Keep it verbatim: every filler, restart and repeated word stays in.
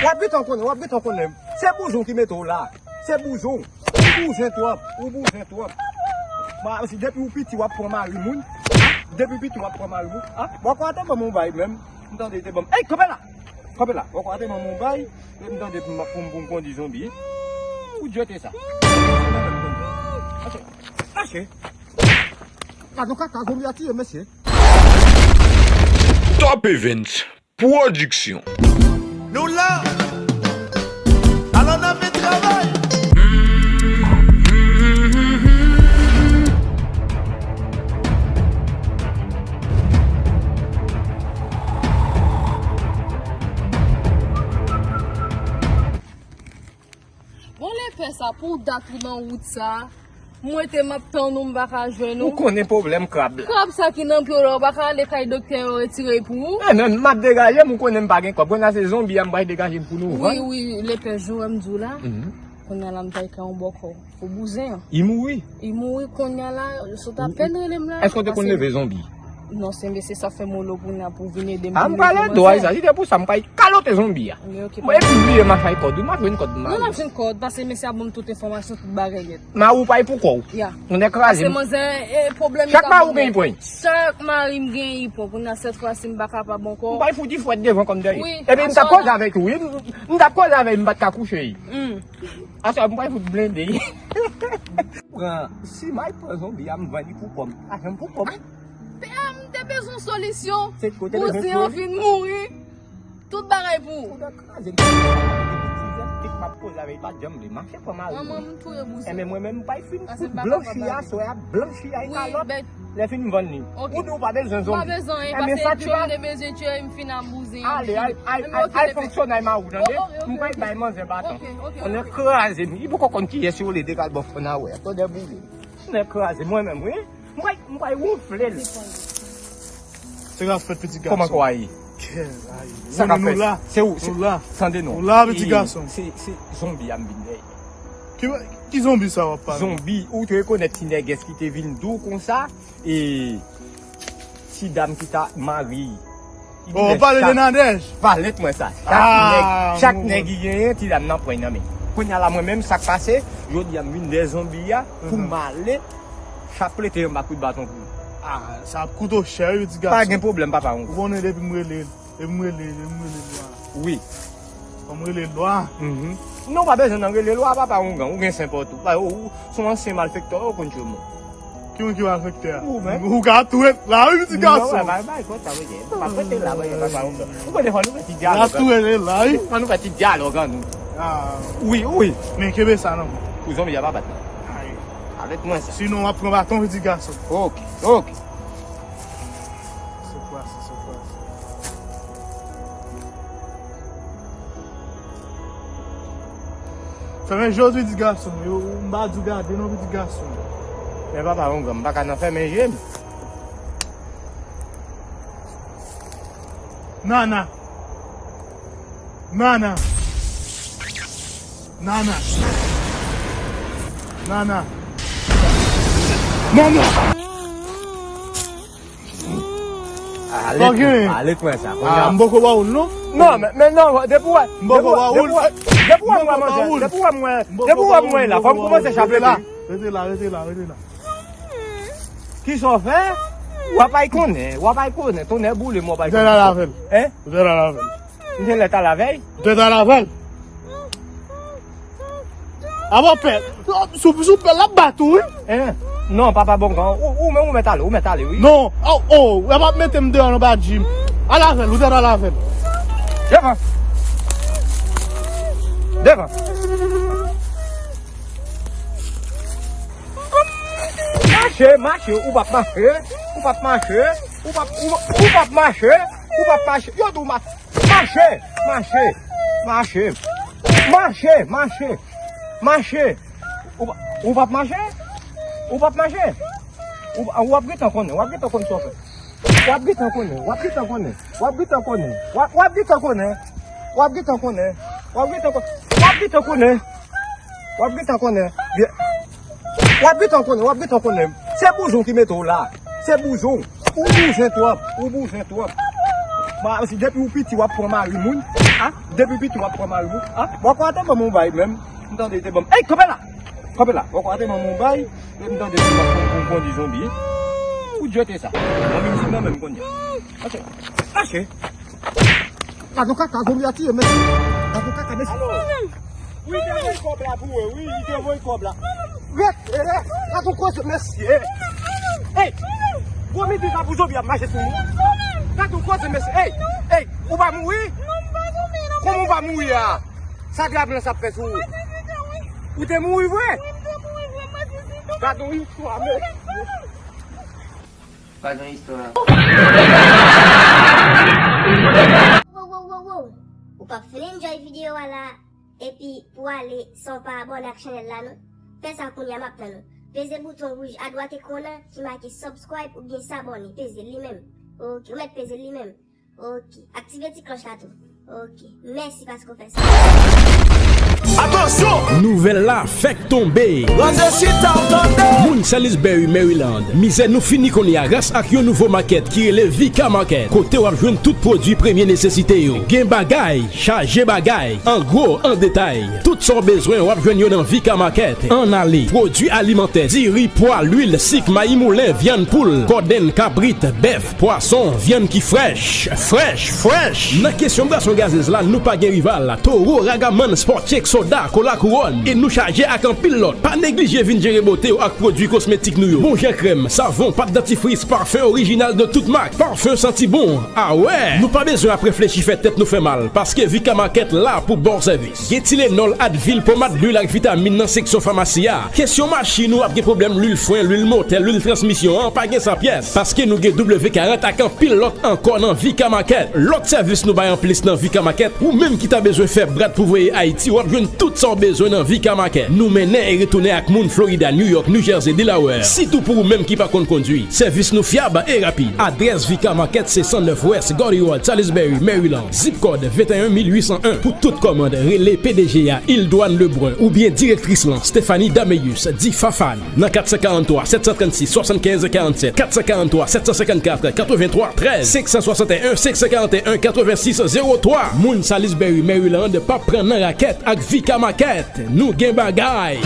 W ap gentan konnen, w ap gentan konnen. Se bouzen w ki mete w la. Se bouzen w. Ou bouzen twòp, ou bouzen twòp. Ma, si depi w piti w ap pran mari moun, depi w piti w ap pran mari moun. Ah, bòkò a te ban m yon bay menm. M tande te ban m. Ey, kanpe la! Kanpe la. Bòkò a te ban m yon bay. M tande pou m, pou m, pou m kondi zonbi. Ou djete sa. Mache. Mache. Gad yon kaka zonbi a tiye, mesye. Top Events Production. Nou la! Alò n ap travay! Bon, lepè sa, pou dat ou nan wout sa, mwen te m ap tann ou, m pa ka jwenn ou. Ou konnen pwoblèm krab la. Krab sa ki nan pye w la, ou pa ka ale kay doktè yo retire l pou ou? E men, m ap degaje m, ou konnen m pa gen kòb. Kounye a se zonbi a, m pral degaje m pou nou vann. Wi, wi, lepè, jan m di w la. Mhm. Kounye a la, m pral kay yon bòkò. Pou bouzen an. Li mouri? Li mouri kounye a la, sot apèn rele m la. Èske w te konn leve zonbi? Non, se mesye sa fè m rele w kounye a pou vin ede m. Ah, m pral ede w sa, se te pou sa, m pral kalote zonbi a. Mwen epi m bliye m a fè kòd, m a jwenn kòd m. Non, n ap jwenn kòd, paske mesye a ban m tout enfòmasyon, tout bagay nèt. Mari w pral pou kò w. Ya. Tonnè kraze m. Paske manzè, e, pwoblèm li ka ban mwen. Chak mari w gen pwen. Chak mari m gen pwen. Kounye a sèt fwa si m pa kapab ankò. M pral fout fwèt devan kòm dèyè. Wi, epi m t ap koze avèk ou, wi. M, m t ap koze avèk li, m pa t ka kouche li. Hmm. Aswè, m pral fout blende. Pran, si may pran zonbi a, m vann li pou kò m. Lajan m pou kò m. Te, ah, m te bezwen yon solisyon. Se kote l bouzen an fin mouri. Tout bagay pou ou. Ou dwe kraze m. Depi m ap koze avè l, li pa t janm vle mache pran mari. Manman m touye bouzen. Enben, mwen menm, m pral fin fout blanchi aswè a, blanchi a, kalòt. Lè fin m vann li. Ok. Ou di w pa bezwen zonbi. M pa bezwen anyen, paske tchwe m te bezwen tchwe, m fin ap bouzen. Ale, al, al, al fonksyone ak mari w, tande? Ok, ok, ok. M pral bay manzè batan. Ok, ok, ok. Tonnè kraze m. Li poko konn kiyès yo rele, te kal bò fò n a wè. Tonnè boule. Tonnè kraze mwen menm, wi. M pral, m pral wonfle l. Se k ap fèt, pitit gason? Kòman kò a ye? Kè, ay. Sa k ap fèt? Se ou, se, tande non. Ou la, pitit gason. Se, se zonbi a m vin dèyè. Ki, ki zonbi sa w ap pale? Zonbi, ou te rekonèt ti nègès ki te vin di w konsa? E ti dam ki ta mari. Oh, w pale de Nadège? Valent mwen sa. Chak nèg, chak nèg li genyen, ti dam nan pran nan men. Kounye a la, mwen menm, sa k pase, jodi a, m vin dèyè zonbi a, pou m ale, chaplete anba kout baton pou ou. Ah, sa ap koute w chè, wi, ti gason. Pa gen pwoblèm, papa, ou konnen depi m rele, depi m rele, depi m rele lwa. Wi. Fò m rele lwa. Mhm. Non, pa bezwen nan rele lwa, papa, ou gen, ou gen sen pòtou. Ou, ou, se yon ansyen malfektè, ou konn tchwe moun. Ki moun ki malfektè a? Ou menm. Ou ka tou ret la, wi, pitit gason. Non, bay, bay, kòt sa, wi, pa prete la, bay, bay, bay, ou konn fò nou fè ti dyalòg. La tou ret la, wi. Fò nou fè ti dyalòg an nou. Ah. Wi, wi. Men kenbe sa nan men w. Pou zonbi a pa bat non. Ay. Avèk mwen sa. Sinon, w ap pran baton, pitit gason. Ok, ok. Se kwa sa, se kwa sa. Fèmen je w, pitit gason. Yo, m pa di w gade non, pitit gason. Men papa, yon granm, m pa ka nan fèmen je m. Nana. Nana. Nana. Nana. Nana. Ale, ale kwè sa. Ah, m poko ba ou l non. Non, men, men non, depi w wè, depi w wè, depi w wè, depi w wè m wè manzè, depi w wè m wè, depi w wè m wè la, fò m kòmanse chaplete. Rete la, rete la, rete la. Kisa w fè? W ap ay konnen, w ap ay konnen, tonnè boule m, w ap ay konnen. Ou te la avè l? Hein? Ou te la avè l? M te lè t al avè l? Ou te t al avè l? Apa pè, sou, sou pè l ap bat ou, wi. Hein? Non, papa Bongan, ou, ou, ou mèt ale, ou mèt ale, wi. Non, oh, oh, w ap mete m deyò nan badji m. Al avè l, ou te t al avè l. Devan. Devan. Mache, mache, ou p ap mache, ou p ap mache, ou p ap, ou, ou p ap mache, ou p ap mache. Yo di w ma-, mache, mache, mache, mache, mache, mache. Ou p-, ou p ap mache? Ou p ap mache? Ou, ou ap gentan konnen, w ap gentan konnen sa w fè. W ap gentan konnen, w ap gentan konnen, w ap gentan konnen, w ap, w ap gentan konnen, w ap gentan konnen, w ap gentan konnen, w ap gentan konnen, w ap gentan konnen. Vye-, w ap gentan konnen, w ap gentan konnen. Se bouzen w ki mete w la. Se bouzen w. Ou bouzen twòp, ou bouzen twòp. Ma, si depi w piti w ap pran mari moun, A, depi piti w ap pran mal bouch. A, bòkò a te ban m yon bay menm. M tande te ban m. Ey, kanpe la! Kanpe la. Bòkò a te ban m yon bay. E m tande te ban m yon kondi zonbi. Ou jete sa. Mwen menm si nan menm kondi. Mache. Mache. Gad yon kaka, zonbi a tiye, mesye. Gad yon kaka, mesye. Alo. Wi, li te voye kòb la pou ou, wi, li te voye kòb la. Ret, ret, ret. Gad yon koze, mesye. Ey, gwo midi sa pou zonbi ap mache sou nou. Gad yon koze, mesye. Ey, ey, ou pa mouri? Kòman ou pa mouri a? Sa dragon sa ap fè sou ou? Ou te mouri vre? Gad yon istwa, mesye. Gad yon istwa. Wo, wo, wo, wo. Ou p ap fin enjoy videyo a la, epi pou ale san w pa abòne ak chanèl la non. Fè sa kounye a, m ap tann ou. Peze bouton wouj adwat ekran an ki make subscribe oubyen s'abonner. Peze li menm. Ok, ou mèt peze li menm. Ok. Aktive ti klòch la tou. Ok. Mèsi paske w fè sa. Atansyon! Nouvèl la fèk tonbe. Rann chita w tande. Moun Salisbury, Maryland, mizè nou fini kounye a gras ak yon nouvo makèt ki rele Vika Market, kote w ap jwenn tout pwodui premye nesesite yo. Gen bagay, chaje bagay, an gwo, an detay. Tout sa w bezwen, w ap jwenn yo nan Vika Market. Ann ale, pwodui alimantè, diri, pwa, lwil, sik, mayi moulen, vyann poul, kòdenn, kabrit, bèf, pwason, vyann ki frèch, frèch, frèch. Nan kesyon bwason gazez la, nou pa gen rival. Toro, Ragaman, Sport Check, soda, kola kouwòn, e nou chaje ak anpil lòt. Pa neglije vin jere bote w ak pwodui kosmetik nou yo. Bon jan krèm, savon, pat dantifris, pafen orijinal de tout mak, pafen santi bon. Awè! Nou pa bezwen ap reflechi fè tèt nou fè mal, paske Vika Market la pou ba w sèvis. Gen Tylenol, Advil, pomad, lwil ak vitamin nan seksyon famasi a. Kesyon machin ou ap gen pwoblèm lwil fren, lwil motè, lwil transmisyon an, pa gen sa pyès, paske nou gen W karant ak anpil lòt ankò nan Vika Market. Lòt sèvis nou bay anplis nan Vika Market, ou menm ki ta bezwen fè brad pou voye Ayiti, w ap jwenn tout sa w bezwen nan Vika Market. Nou mennen e retounen ak moun Florida, New York, New Jersey, Delaware. Sitou pou ou menm ki pa konn kondwi. Sèvis nou fyab e rapid. Adrès Vika Market se san nèf West Gardy Road, Salisbury, Maryland. Zip kòd venteyen mil uitsan en. Pou tout kòmand, rele P D G a, Ildouane Lebrun, oubyen direktris lan, Stephanie Dameus, di Fafane, nan kat san karanntwa, sèt san trannsis, swasannkenz karannsèt, kat san karanntwa, sèt san senkann kat, katreventwa trèz, senk san swasanteyen, senk san karanteyen, katrevensis zewo twa. Moun Salisbury, Maryland, p ap pran nan rakèt ak Vika Market. Nou gen bagay!